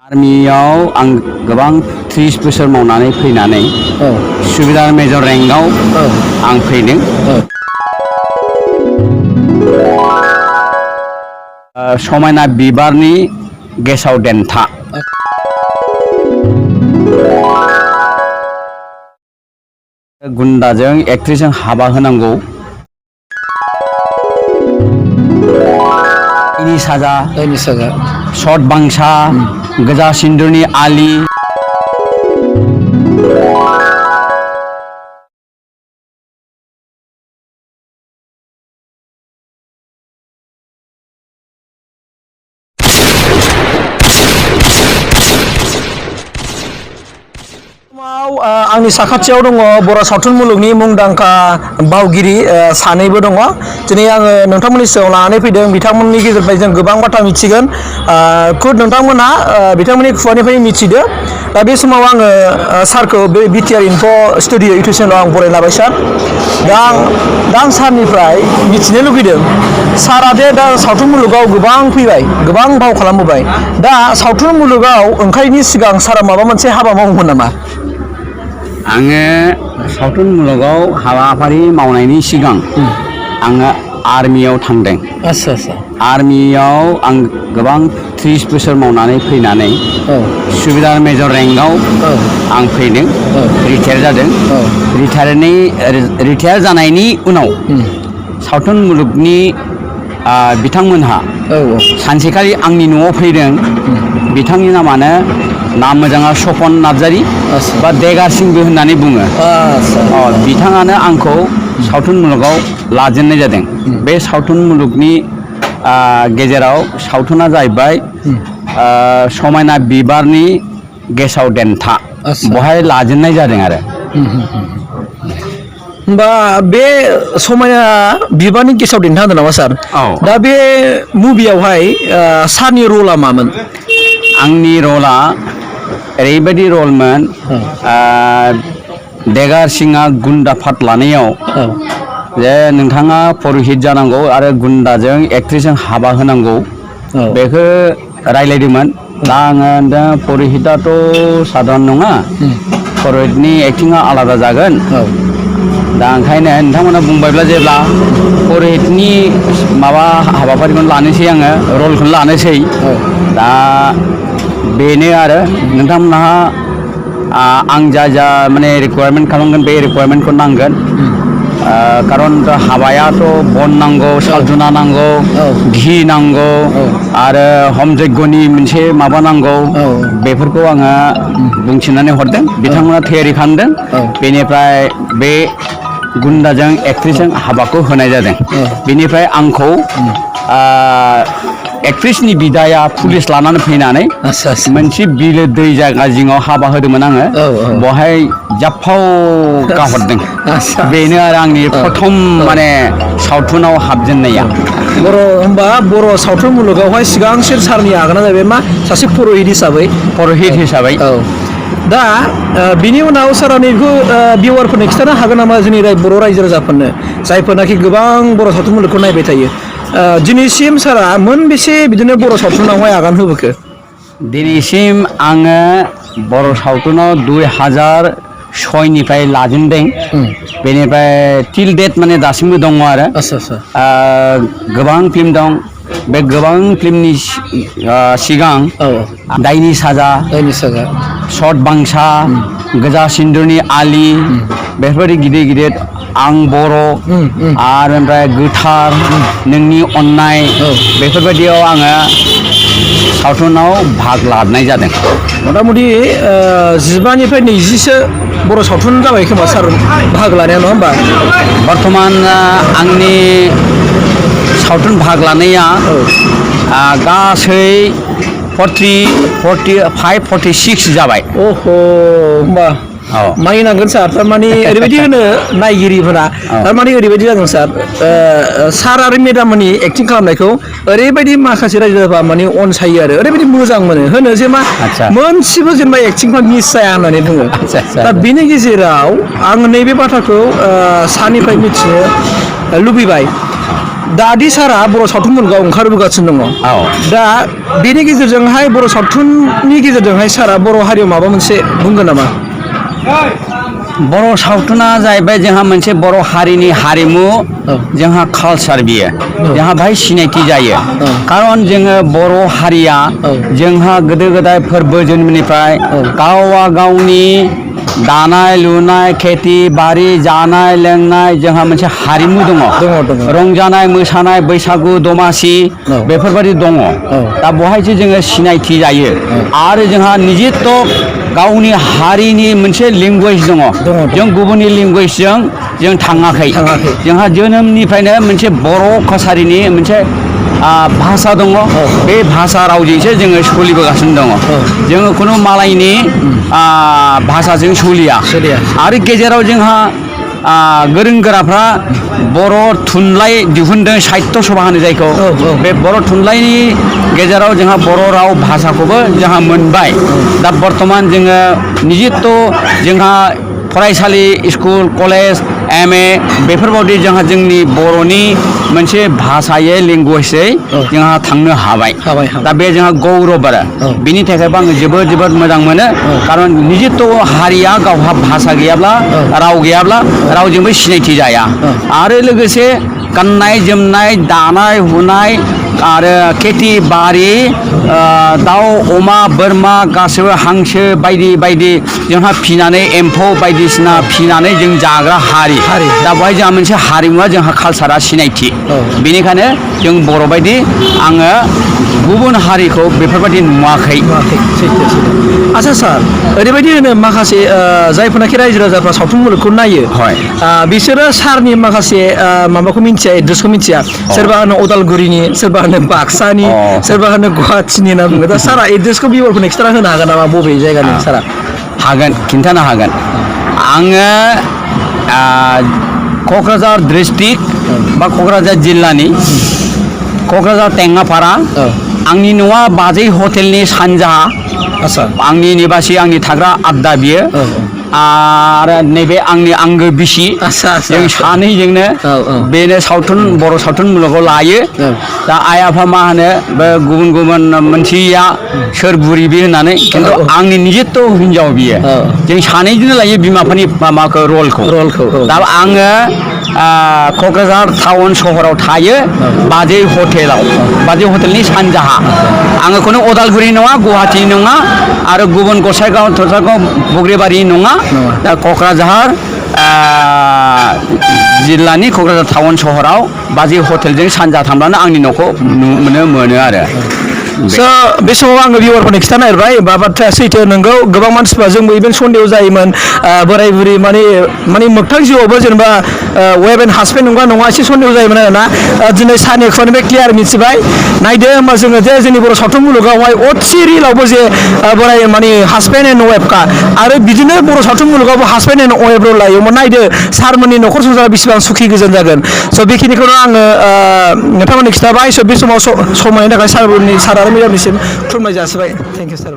आर्मियाव आं गोबां 30 बोसोर मावनानै फैनानै सुबिदार मेजर रेंकआव आं फैदों। समायना बिबारनि गेसाव देन्था गुन्दाजों एक्ट्रेसजों हाबा होनांगौ। दायनि साजा शर्ट बांसा गोजा सिन्दुरनि आलि आंनि साखाथियाव दङ बर' सावथुन मुलुगनि मुंदांखा बावगिरि सानैबो दङ। दिनै आङो नोंथांमोननि सिगाङाव लानानै फैदों। बिथांमोननि गेजेरनिफ्राय जों गोबां बाथ्रा मिथिगोन। खुद नोंथांमोना बिथांमोननि खुगानिफ्राय मिथिदो। दा बे समाव आङो सारखौ बे बिटिआर इनफो स्टुडिअ इउटुब चेनेलाव आं बरायलाबाय सार। दा आं सारनिफ्राय मिथिनो लुगैदों सारा दे दा सावथुन मुलुगाव गोबां फैबाय, गोबां फाव खालामबोबाय। दा सावथुन मुलुगाव ओंखारैनि सिगां सारा माबा मोनसे हाबा मावोमोन नामा? आङो सावथुन मुलुगाव हाबाफारि मावनायनि सिगां आङो आर्मियाव थांदों। आर्मियाव आं गोबां 30 बोसोर मावनानै फैनानै सुबिदार मेजर रेंकआव आं फैदों। रिटायार जादों। रिटायार जानायनि उनाव सावथुन मुलुगनि बिथांमोनहा सानसेखालि आंनि न'आव फैदों। बिथांनि नामानो नाम मोजाङा सपन नार्जारि बा देगार सिंबो होननानै बुङो। बिथाङानो आंखौ सावथुन मुलुगाव लाजेननाय जादों। बे सावथुन मुलुगनि गेजेराव सावथुना जाहैबाय समायना बिबारनि गेसाव देन्था। बहाय लाजेननाय जादों आरो। होमबा बे समायना बिबारनि गेसाव देन्था होनदों नामा सार? दा बे मुभियावहाय सारनि रला मामोन? आंनि रला ओरैबायदि रलमोन, देगार सिंआ गुन्दा फाट लानायाव जे नोंथाङा पुरहित जानांगौ आरो गुन्दाजों एक्ट्रेसजों हाबा होनांगौ बेखौ रायलायदोंमोन। दा आङो दा पुरहितआथ' साधारन नङा, पुरहितनि एक्टिंआ आलादा जागोन। दा ओंखायनो नोंथांमोना बुंबायब्ला जेब्ला पुरहितनि माबा हाबाफारिखौनो लानोसै, आङो रलखौनो लानोसै। दा बेनो आरो नोंथांमोनहा आं जा माने रिकुवारमेन्ट खालामगोन बे रिकुवारमेन्टखौ नांगोन। खारन हाबायाथ' बन नांगौ, सालधुना नांगौ, घि नांगौ आरो हम यज्ञनि मोनसे माबा नांगौ। बेफोरखौ आङो बुंथिनानै हरदों। बिथांमोना थियारि खालामदों। बेनिफ्राय बे गुन्दाजों एक्ट्रेसजों हाबाखौ होनाय जादों। बेनिफ्राय आंखौ एक्ट्रेसनि बिदाया पुलिस लानानै फैनानै मोनसे बिलो दै जायगा जिङाव हाबा होदोंमोन आङो। बहाय जाफाव गाहरदों। बेनो आरो आंनि प्रथम माने सावथुनाव हाबजेननाया। होमबा बर' सावथुन मुलुगावहाय सिगांसिन सारनि आगाना जाहैबाय मा सासे पुरहित हिसाबै। दा बिनि उनाव सारा नैखौ भिउवारफोरनो खिन्थानो हागोन नामा जोंनि बर' रायजो राजाफोरनो जायफोरनाखि गोबां बर' सावथुन मुलुगखौ नायबाय थायो? दिनैसिम सारा मोनबेसे बिदिनो बर' सावथुनावहाय आगान होबोखो? दिनैसिम आङो बर' सावथुनाव 2006निफ्राय लाजेनदों। बेनिफ्राय टिल डेट माने दासिमबो दङ आरो। गोबां फिल्म दं। बे गोबां फिल्मनि सिगां दायनि साजा, शर्ट बांसा, गोजा सिन्दुरनि आलि, बेफोरबायदि गिदिर गिदिर आं बर' आरो ओमफ्राय गोथार, नोंनि अननाय, बेफोरबायदियाव आङो सावथुनाव भाग लानाय जादों। मथा मथि 15निफ्राय 20सो बर' सावथुन जाबाय खोमा सार बाहागो लानाया, नङा होमबा? बर्थमान आंनि सावथुन भाग लानाया गासै 46 जाबाय। होमबा मानिनांगोन सार। थारमाने ओरैबायदि होनो नायगिरिफोरा, थारमाने ओरैबायदि जादों सार, सार आरो मेडाममोननि एक्टिं खालामनायखौ ओरैबायदि माखासे रायजोफोरा माने अनसायो आरो ओरैबायदि मोजां मोनो। होनो जे मा मोनसेबो जेनेबा एक्टिंफ्रा मिस जाया होननानै बुङो। दा बेनि गेजेराव आं नैबे बाथ्राखौ सारनिफ्राय मिथिनो लुबैबाय। दादि सारा बर' सावथुन मुलुगाव ओंखारबोगासिनो दङ दा बेनि गेजेरजोंहाय बर' सावथुननि गेजेरजोंहाय सारा बर' हारियाव माबा मोनसे बुंगोन नामा बर' सावथुना जाहैबाय जोंहा मोनसे बर' हारिनि हारिमु जोंहा कालसार बियो जोंहा बाहाय सिनायथि जायो खारन जोङो बर' हारिया जोंहा गोदो गोदाय फोरबो जोनोमनिफ्राय गावबा गावनि दानाय लुनाय खेथि बारि जानाय लोंनाय जोंहा मोनसे हारिमु दङ रंजानाय मोसानाय बैसागु दमासि बेफोरबायदि दङ दा बहायसो जोङो सिनायथि जायो आरो जोंहा निजित्त गावनि हारिनि मोनसे लेंगुवेज दङ जों गुबुननि लेंगुवेजजों जों थाङाखै जोंहा जोनोमनिफ्रायनो मोनसे बर' कासारिनि मोनसे भाषा दङ बे भाषा रावजोंसो जोङो सोलिबोगासिनो दङ जोङो खुनु मालायनि भाषाजों सोलिया आरो गेजेराव जोंहा गोरों गोराफ्रा बर' थुनलाइ दिहुनदों साहित्य सभा होनो जायखौ बे बर' थुनलाइनि गेजेराव जोंहा बर' राव भाषाखौबो जोंहा मोनबाय दा बर्थमान जोङो निजित्त जोंहा फरायसालि स्कुल कलेज एम ए बेफोरबायदि जोंहा जोंनि बर'नि मोनसे भाषायै लेंगुवेजै जोंहा थांनो हाबाय दा बे जोंहा गौरब आरो बिनि थाखायबो आङो जोबोद जोबोद मोजां मोनो खारन निजित्त हारिया गावहा भाषा गैयाब्ला राव गैयाब्ला रावजोंबो सिनायथि जाया आरो लोगोसे गाननाय जोमनाय दानाय हुनाय आरो खेथि बारि दाउ अमा बोरमा गासैबो हांसो बायदि बायदि जोंहा फिनानै एम्फौ बायदिसिना फिनानै जों जाग्रा हारि दा बेवहाय जोंहा मोनसे हारिमुवा जोंहा कालसारा सिनायथि बेनिखायनो जों बर' बायदि आङो गुबुन हारिखौ बेफोरबायदि नुवाखै आच्छा सार ओरैबायदि होनो माखासे जायफोरनाखि रायजो राजाफ्रा सावथुन मुलुगखौ नायो बिसोरो सारनि माखासे माबाखौ मिन्थिया एड्रेसखौ मिन्थिया सोरबा होनो अदालगुरिनि सोरबा होनो बाक्सानि सोरबा होनो गुवाहाटिनि होनना बुङो दा सारा एड्रेसखौ भिउवारफोरनो खिन्थाना होनो हागोन नामा बबे जायगानि सारा हागोन खिन्थानो हागोन आङो क'क्राझार डिस्ट्रिक्ट बा क'क्राझार जिल्लानि क'क्राझार टेङापारा आंनि न'आ बाजै हटेलनि सानजाहा आंनि निबासि आंनि थाग्रा आड्डा बियो आरो नैबे आंनि आंगो बिसि जों सानैजोंनो बेनो सावथुन बर' सावथुन मुलुगाव लायो दा आइ आफा मा होनो बे गुबुन गुबुन मोनसेया सोर बुरि बे होननानै खिन्थु आंनि निजित्त हिनजाव बियो जों सानैजोंनो लायो बिमाफोरनि माबाखौ रलखौ दा आङो क'क्राझार टाउन सहराव थायो बाजै हटेलनि सानजाहा आङो खुनु अदालगुरि नङा गुवाहाटि नङा आरो गुबुन गसाइगाव थरसागाव बग्रिबारि नङा दा क'क्राझार जिल्लानि क'क्राझार टाउन सहराव बाजै हटेलजों सानजा थांब्लानो आंनि न'खौ नुनो मोनो आरो बे समाव आङो भिउवारफोरनो खिन्थानो नागिरबाय बाथ्राया सैथो नोंगौ गोबां मानसिफ्रा जोंबो इभेन सन्देह जायोमोन बोराय बुरि माने मोगथां जिउआवबो जेनेबा वेब एन्ड हासबेन्ड नंगा नङा एसे सन्देह जायोमोन आरोना दिनै सारनि खुगानिफ्राय क्लियार मिथिबाय नायदो होमबा जोङो जे जोंनि बर' सावथुन मुलुगावहाय अथि रिलावबो जे बोराय माने हासबेन्ड एन्ड वेबखा आरो बिदिनो बर' सावथुन मुलुगावबो हासबेन्ड एन्ड वेब रल लायोमोन नायदो सारमोननि न'खर संसारा बेसेबां सुखि गोजोन जागोन स' बेखिनिखौनो आङो नोंथांमोननो खिन्थाबाय स' बे समाव समायनि थाखाय सार आरो मेडामनिसिम खुलुमनाय जासिबाय थेंक इउ सार